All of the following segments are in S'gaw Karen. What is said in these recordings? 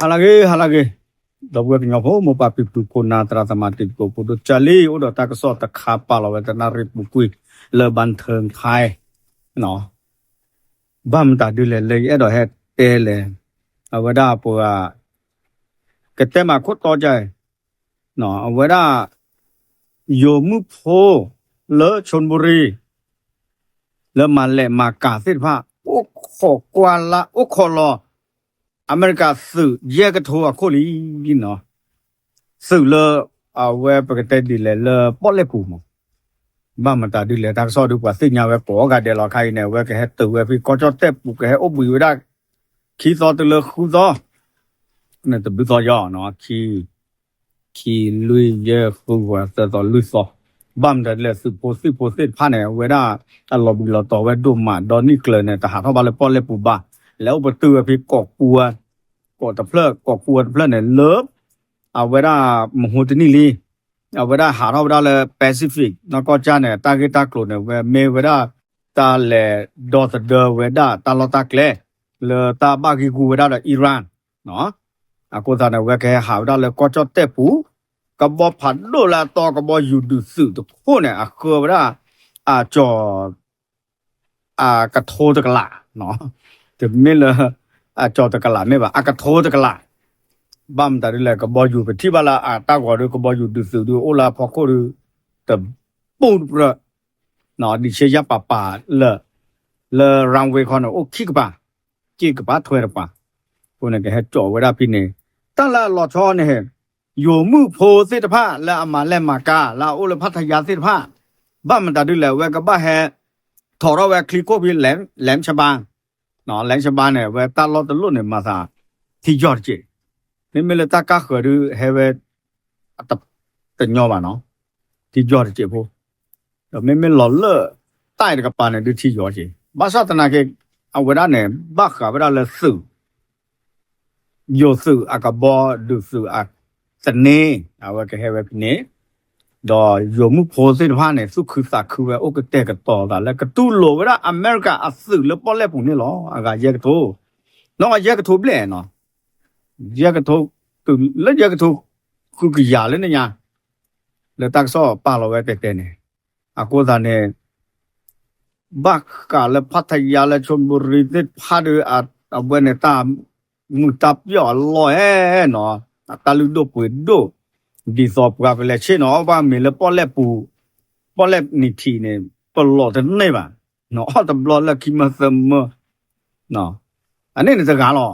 ဟါလၢအဂ့ၤ ဟါလၢအဂ့ၤ, ဒီပုၢ်ဝဲၢ်ကညီဖိ မိၢ်ပၢ်ဖံဖု ခိၣ်နၢ် သရၣ်သမါ တံၤသကိးဖိဒိၣ် ကၢ်လံ အိၣ်ဒီးတၢ်ကစီၣ်တခါ ပာ်လီၤဝဲတနၣ်ရံၣ်ပူၤကွံာ် လၢ ဘၣ်ထၢၣ်ခါ ဘၣ်မတၤဒ်လဲၣ် လၢယအဲၣ်ဒိးဟဲတဲလဲၣ်, အဝဲဒၣ်ပှၤ ကတဲမၤခိၣ်တီကၢ်အံၤ, အဝဲဒၣ် ယိၤမုၣ်ဖိ လၢ ခၠိၣ်ဘူရံၤ လၢမၤလဲၣ်မၤကၤသ့ၣ်တဖၣ် အိၣ်ခိးကွၢ်လၢ အိၣ်ခိးလီၤ အမဲရကၤသုး ယဲၢ်ကထိအခိၣ်လံနီၤ, သုးလၢ အဝဲပကတဲဒ်လဲၣ်လၢပီၣ်လဲၣ်ပူၤမး, ဘၣ်မတၤဒ်လဲၣ် တၢ်ကစီၣ်ဒုး ပှၤသ့ၣ်ညါဝဲကိးဂၤဒဲးလီၤ. ခါအံၤန့ၣ် အဝဲကဟဲတုၤဝဲဖဲကီၢ်ကၠီၣ်တဲၣ်ပူၤ ကဟဲအိၣ်ဘှံးဝဲဒၣ် ခံသီတုၤလၢဃုသီ, န့ၣ်တဘျုးသီယီၤနီၤ, ခံ ခံ လွံၢ် ယဲၢ် ဃု ဝၤ သၢသီ လွံၢ်သီ, ဘၣ်မတၤဒ်လဲၣ် သုးဖိသံၣ်ဖိသ့ၣ်တဖၣ်န့ၣ် အဝဲဒၣ် အလီၤဘှံးလီၤတီၤဝဲဒိၣ်မး ဒီးနံၣ်ကျၢၤန့ၣ် တဟးထီၣ်ဘၣ်လၢပီၣ်လဲၣ်ပူၤဘၣ်, လဲၤအိၣ်ပတုာ်ဝဲဖဲကီးပူၤဝဲ, ကီးတဖျၢၣ် ကီးပူၤဝဲတဖျၢၣ်န့ၣ် လၢ အဝဲဒၣ်မဟိတနံၣ်လံ, အဝဲဒၣ်ဟးထီၣ်ဝဲဒၣ်လၢ Pacific နီၢ်ကီၢ်ကၠၢ်န့ၣ် တၢ်ဂ့ၢ်တၢ်ကျိၤန့ၣ် ဝဲမ့ၢ်ဝဲဒၣ် တၢ်လဲၤဒီသဒၢဝဲဒၣ်တၢ်လီၢ်တၢ်ကျဲ လၢတၢ်ဘၣ်ဂံာ်ဂူာ်ဝဲဒၣ်ဒီး Iran အဃိသတးန့ၣ် အဝဲကဟဲဟးဝဲဒၣ်လၢကီၢ်ကၠီၣ်တဲၣ်ပူၤ, ကဘီဖးဒိၣ်လၢအတီၤကဘီယူၤဒုးသုးတခိၣ်န့ၣ် အဃၢဝဲဒၣ် အကၠီၤ အကထိတကလး, တမ့ၢ်လၢ အကၠီၤတကလးမ့ၢ်ဘၣ် အကထိတကလး, ဘၣ်မတၤဒ်လဲၣ် ကဘီယူၤပထံၣ်ဘၣ်လၢအတၢ်ဂီၤဒီး ကဘီယူၤဒုးသုးဒီး အိၣ်လၢအဖီခိၣ်ဒီး တပူၢ်တပြၢး ဒံးဆဲယၢ်ပၤပၤလၢ လၢ runway ခီန့ၣ် အိၣ်ခံကပၤ, က့ၢ်ကပၤထွဲတပၤ, အဃိန့ၣ် ကဟဲကၠီၤဝဲဒၣ်ဖဲန့ၣ်, တၢ်လၢအလီၤဆီန့ၣ် ယိၤမုၣ်ဖိသ့ၣ်တဖၣ် လၢအမၤလဲၢ်မၤကၤ လၢအအိၣ်လၢဖးထယါသ့ၣ်တဖၣ်, ဘၣ်မတၤဒ်လဲၣ် အဝဲကဘၣ်ဟဲ ထီၣ်ထီၣ်ဝဲချံခိၣ်ဖဲ လဲၣ် လဲၣ်ဆဘါ လဲၣ်ဆဘါန့ၣ် အဝဲတၢ်လီၢ်တလီၢ်န့ၣ် မၤသး ထံယီၤတစဲး, မ့မ့ၢ်လၢတၢ်ကၢ်ဃၢၤဒုးဟဲဝဲ တညီဘၣ်နီၤ, ထံယီၤတစဲးဖိ, ဒီးမ့မ့ၢ်လီၤလၢ တၢ်အံၤတကပၤန့ၣ်ဒုးထံယီၤက့ၤ, ဘၣ်ဆၣ်သနာ်က့ အဝဲဒၣ်န့ၣ် ဘၣ်ဃးဝဲဒၣ်လၢသုး ယိၤသုးအကဘီ ဒုးသုးအသန့, အဝဲကဟဲဝဲဖဲန့ၣ်, ဒီးယိၤမုၣ်ဖိသ့ၣ်တဖၣ်န့ၣ် သူၣ်ခုသးခုဝဲအိၣ်ကတဲာ်ကတီၤသးလၢကတူၢ်လိာ်ဝဲဒၣ်အမဲရကၤအသုးလၢပီၣ်လဲၣ်ပူၤန့ၣ်လီၤ. အဂၤယဲၢ်ကထိ, နီၢ်ဂၤယဲၢ်ကထိဘျဲၣ်နီၤ, ယဲၢ်ကထိ, တုၤလၢယဲၢ်ကထိ ဃုကယၤလၢန့ၣ်ညါ, လၢတၢ်ကစီၣ်ပာ်လီၤဝဲတဲတဲန့ၣ်, အဃိသတးန့ၣ် ဘၣ်ဃးလၢဖးထယါလၢ ခၠိၣ်ဘူရံၤသ့ၣ်တဖၣ်ဒီး အဝဲန့ၣ်တၢ်မုာ်တၢ်ပျီၣ်အလီၢ်ဧါနီၤ, အတၢ်လုၢ်ဒိၣ်ပှ့ၤဒိၣ်, ဒ်သိးပှၤကလဲၤဆ့ၣ်နီၤအီၣ်ဘၣ်မ့ၤလၢပီၣ်လဲၣ်ပူၤ, ပီၣ်လဲၣ်နံၤထံးန့ၣ် ပလီၢ်တန့ၢ်ဘၣ်, နအီၣ်တဘျီလၢခံမၢသၢမၢ, အန့ၣ်န့ၣ်တဂၤလီၤ,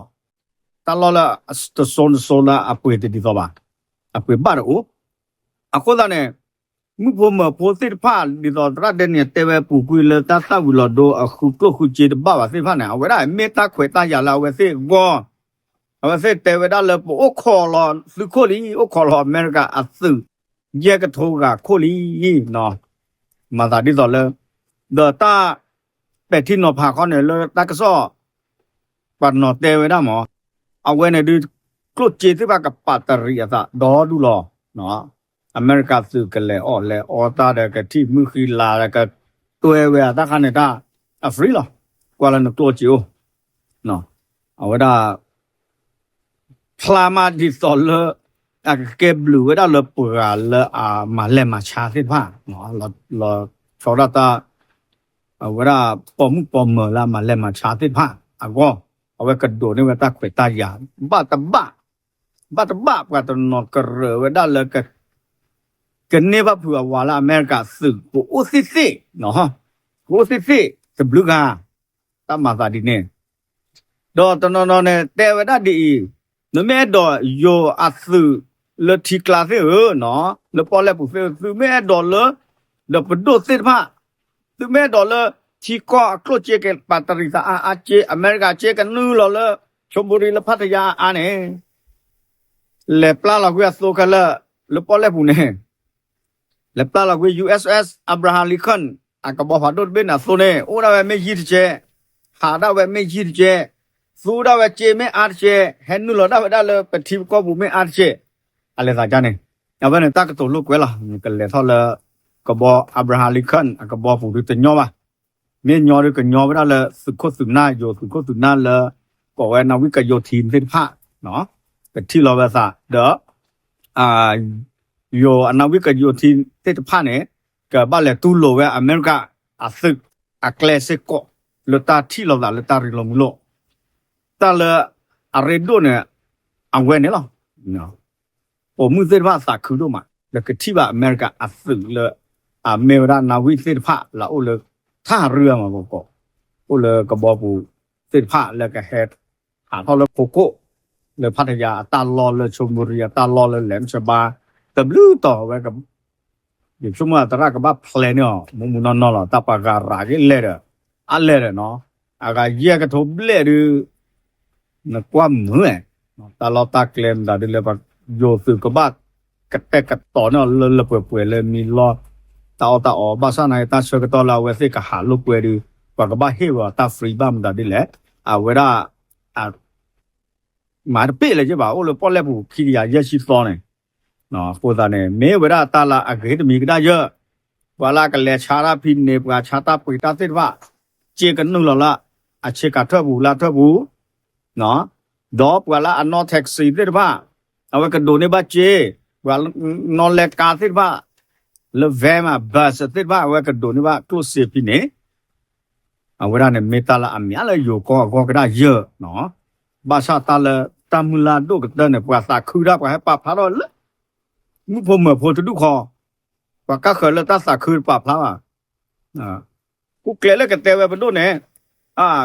တၢ်လီၢ်လၢတစိၤတစိၤလၢအပှ့ၤတဒ်သိးဘၣ်, အပှ့ၤဘၣ်တအိၣ်, အဃိသတးန့ၣ် မုၣ်ဖိမၢၤဖိသ့ၣ်တဖၣ် ဒ်သိးသရၣ်ဒဲနံၣ်တဲဝဲပူၤကွံာ်လၢ တၢ်သၣ်ဝံၤလီၤဒိအဃုကျိၣ်ဃုစ့တဘၣ်ဘၣ်သ့ၣ်တဖၣ်န့ၣ် အဝဲဒၣ်မ့ၢ်တၢ်ခွဲးတၢ်ယာ်လၢအဝဲသ့ၣ်အဂီၢ်, အဝဲသ့ၣ်တဲဝဲဒၣ်လၢပအိၣ်ခိးလီၤသုးခိၣ်လံ, အိၣ်ခိးလီၤအမဲရကၤအသုး ယဲၢ်ကထိဂၤခိၣ်လံ, မၤသးဒ်သိးလၢ ဒီးတၢ်ပဲာ်ထံနီၤဖးခီန့ၣ်လၢတၢ်ကစီၣ် ပှၤနီၤတဲဝဲဒၣ်မး, အဝဲန့ၣ်ဒုး ကျိၣ်စ့သ့ၣ်တဖၣ်ကပာ်တရံးအသးဒီဒူၣ်လီၤ. အမဲရကၤသုးကလဲၤအီၣ်လဲၤအီတၢ်ဒီး ကထံၣ်မုၢ်ဃံလၤဒီး ကတွဲဝဲအတၢ်ခါန့ၣ်တၢ် အfreeလီၤ. ကွၢ်လၢနကျိၣ်စ့အိၣ်, အဝဲဒၣ် ဖျါမးဒ်သိးလၢ အကကဲဘျုးဝဲဒၣ်လၢပှၤလၢအမၤလဲၢ်မၤဆါသ့ၣ်တဖၣ်, လီၤဆီဒၣ်တၢ် အဝဲဒၣ်ပိာ်မုၣ်ပိာ်မၢၤလၢအမၤလဲၢ်မၤဆါသ့ၣ်တဖၣ်အဂီၢ်, အဝဲကဒိးန့ၢ်ဝဲတၢ်ခွဲးတၢ်ယာ် ဘၣ်တဘၣ်, ဘၣ်တဘၣ်ပှၤတနီၤကရၢၢ်ဝဲဒၣ်လၢ ကန့ၢ်ဘၣ်ဖုးအဝၤလၢအမဲရကၤသုး ကအိၣ်သ့ၣ်သ့ၣ်, ကအိၣ်သ့ၣ်သ့ၣ်တဘျုးဂၤ, တၢ်မၤသးဒ်န့ၣ် ဒီးတနီၤနီၤန့ၣ် တဲဝဲဒၣ်ဒ်အံၤ, နမ့ၢ်အဲၣ်ဒိးယိၤအသုးလၢထံကျါသ့ၣ်ဧၢနီၤ, လၢပီၣ်လဲၣ်ပူၤသ့ၣ်ဧၢ, သုမ့ၢ်အဲၣ်ဒိးလၢ ဒီးပဒိၣ်သ့ၣ်တဖၣ်, သုမ့ၢ်အဲၣ်ဒိးလၢ ထံကီၢ်အကျိၣ်စ့ကပာ်တရံးသးအါအါက့, အမဲရကၤစ့ကနုာ်လီၤလၢ ခၠိၣ်ဘူရံၤလၢဖးထယါအါန့ၣ်, လဲၤပျၢ်လီၤကွံာ်အသိခဲလၢာ် လၢပီၣ်လဲၣ်ပူၤန့ၣ် လဲၤပျၢ်လီၤကွံာ် ယူႇအ့ၣ်အ့ၣ် Abraham Lincoln အကဘီဖးဒိၣ်တဘ့ၣ်န့ၣ်အသိန့ၣ် အိၣ်ဒၣ်ဝဲမ့ၢ်ယံာ်တကဲး, ဟးဒၣ်ဝဲမ့ၢ်ယံာ်တကဲး, သူဒၣ်ဝဲစ့မ့ၢ်အါတကဲး, ဟဲနုာ်လီၤဒၣ်ဝဲဒၣ်လၢပထံပကီၢ်ပူၤမ့ၢ်အါတကဲး, အလဲၤသးဒ်န့ၣ်, အဝဲန့ၣ်တၢ်ကတိၤလိာ်ကွဲလီၤ. နကလဲၤထီၣ်လၢ ကဘီ Abraham Lincoln အကဘီပူၤဒုးတညီဘၣ်. မ့ၢ်ညီဒုးကညီဝဲဒၣ်လၢသုးခိၣ်သုးနၢ် ယိၤသုးခိၣ်သုးနၢ်လၢ ကိးဝဲ နာဝိကယိၤထံး သ့ၣ်တဖၣ်, ကထံၣ်လီၤဝဲသး ဒီး ယိၤအနၢဝံၣ်ကယိၤထံသ့ၣ်တဖၣ်န့ၣ် ကဘၣ်လဲၤတူၢ်လိာ်ဝဲအမဲရကၤအသုးအကျဲစ့ၢ်ကီး လၢတၢ်ထံၣ်လိာ်သးလၢတၢ်ရ့လိာ်မုာ်လိာ် တၢ်လၢအရ့ဒိၣ်န့ၣ် အဝဲန့ၣ်လီၤ. ပိာ်မုၣ်သ့ၣ်တဖၣ်သးခုဒိၣ်မး လၢကထံၣ်ဘၣ်အမဲရကၤအသုးလၢ အမ့ၢ်ဝဲဒၣ်နၢဝံၣ်သ့ၣ်တဖၣ်လၢအအိၣ်လၢ ထၣ်ရံၣ်မးကီး အိၣ်လၢကဘီပူၤသ့ၣ်တဖၣ်လၢကဟဲ ဟးထီၣ်လၢဖီခိၣ် လၢဖးတယၤအတၢ်လီၢ်လၢ ဆိမိရံအတၢ်လီၢ်လၢ လဲးမဆဘါ တဘျုးတီၤဝဲ ယဆိကမိၣ်အသရၣ်ကဘၣ်ဖျဲးန့ၣ်အီၤ မူးမူးနီၢ်နီၢ်လီၤ တၢ်ပှၤဂၤရးက့ၤလဲၣ်ဒီး အလဲၣ်ဒီးနီၤ အဂၤယဲၢ်ကထိဘျဲၣ်ဒုး နကွၢ်မုာ်ဝဲ တၢ်လီၢ်တၢ်ကျဲမတၤဒ်လဲၣ် ယိၤသုးကဘၣ် ကတဲာ်ကတီၤန့ၢ်အီၤလၢလၢပှဲၤပှဲၤလၢမံၤလီၢ် တၢ်အီၣ်တၢ်အီ ဘၣ်ဆၣ်နာ်က့ တၢ်ဆၢကတီၢ်လၢအဝဲသ့ၣ်ကဟးလိာ်ကွဲဒုး ပှၤကဘၣ်ဟ့ၣ်ဝဲအီၤတၢ် free ဘၣ်မတၤဒ်လဲၣ် အဝဲဒၣ် မၤတပ့ၢ်လၢၤက့ဘၣ် အိၣ်လၢပီၣ်လဲၣ်ပူၤခံကယၤယဲၢ်ဆံသီန့ၣ် အဃိသတးန့ၣ် မ့ၢ်ဝဲဒၣ်တၢ်လၢအဂ့ၤတမံၤကဒါယၢ် ပှၤလၢအကလဲၤဆါတၢ်ဖံးန့ၣ် ပှၤဆါတၢ်ပှ့ၤတၢ်သ့ၣ်တဖၣ် စ့ကနုာ်လီၤလၢ အဆ့ကၤထၢၣ်ပူၤလၢထၢၣ်ပူၤ ဒီးပှၤလၢအနီၣ် taxi သ့ၣ်တဖၣ် အဝဲကဒိးန့ၢ်ဘၣ်စ့ ပှၤနီၣ်လဲကါသ့ၣ်တဖၣ် လၢ van မး bus သ့ၣ်တဖၣ် အဝဲကဒိးန့ၢ်ဘၣ်ကျိၣ်စ့ဖံးန့ၣ် အဝဲဒၣ်န့ၣ်မ့ၢ်တၢ်လၢအမံၤလၢယိၤကီၢ်အဂီၢ်ကဒါယၢ် ဘၣ်ဆၣ်တၢ်လၢတၢ်မုၢ်လၢ်ဒိၣ်ကတၢၢ်န့ၣ် ပှၤသးခုဒၣ်ပှၤဟဲပာ်ဖျါထီၣ်လၢ မုၣ်ဖိမၢၤဖိတဒူၣ်ဃီ ပှၤကဃၢၤလၢတၢ်သးခုပာ်ဖျါဘၣ် ကိကျဲလၢကတဲဝဲပဒိၣ်န့ၣ်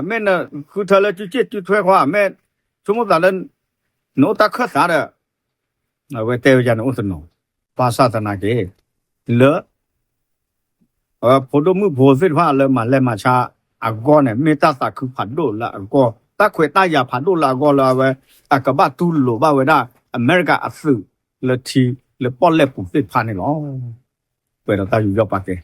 မ့ၢ်နဃုထၢလၢစုစ့ၣ်စုထွဲဃီ မ့ၢ်ဆိကမိၣ်သးလၢ နအိၣ်တၢ်ခၢၣ်သးဒီး အဝဲတဲဝဲယၤန့ၣ်အိၣ်တနီၤ ဘၣ်ဆၣ်သနာ်က့ လၢ အဝဲဖိဒိၣ်မုၣ်ဖိသ့ၣ်တဖၣ်လၢမၤလဲၢ်မၤဆါအဂီၢ်န့ၣ် မ့ၢ်တၢ်သးခုဖးဒိၣ်လၢအဂီၢ် တၢ်ခွဲးတၢ်ယာ်ဖးဒိၣ်လၢအဂီၢ်လၢအဝဲ အကဘၣ်တူၢ်လိာ်ဘၣ်ဝဲဒၣ် အမဲရကၤအသုးလၢထံလၢပီၣ်လဲၣ်ပူၤသ့ၣ်တဖၣ်န့ၣ်လီၤ. ပှဲၤဒီးတၢ်ယူးယီၣ်ပာ်ကဲ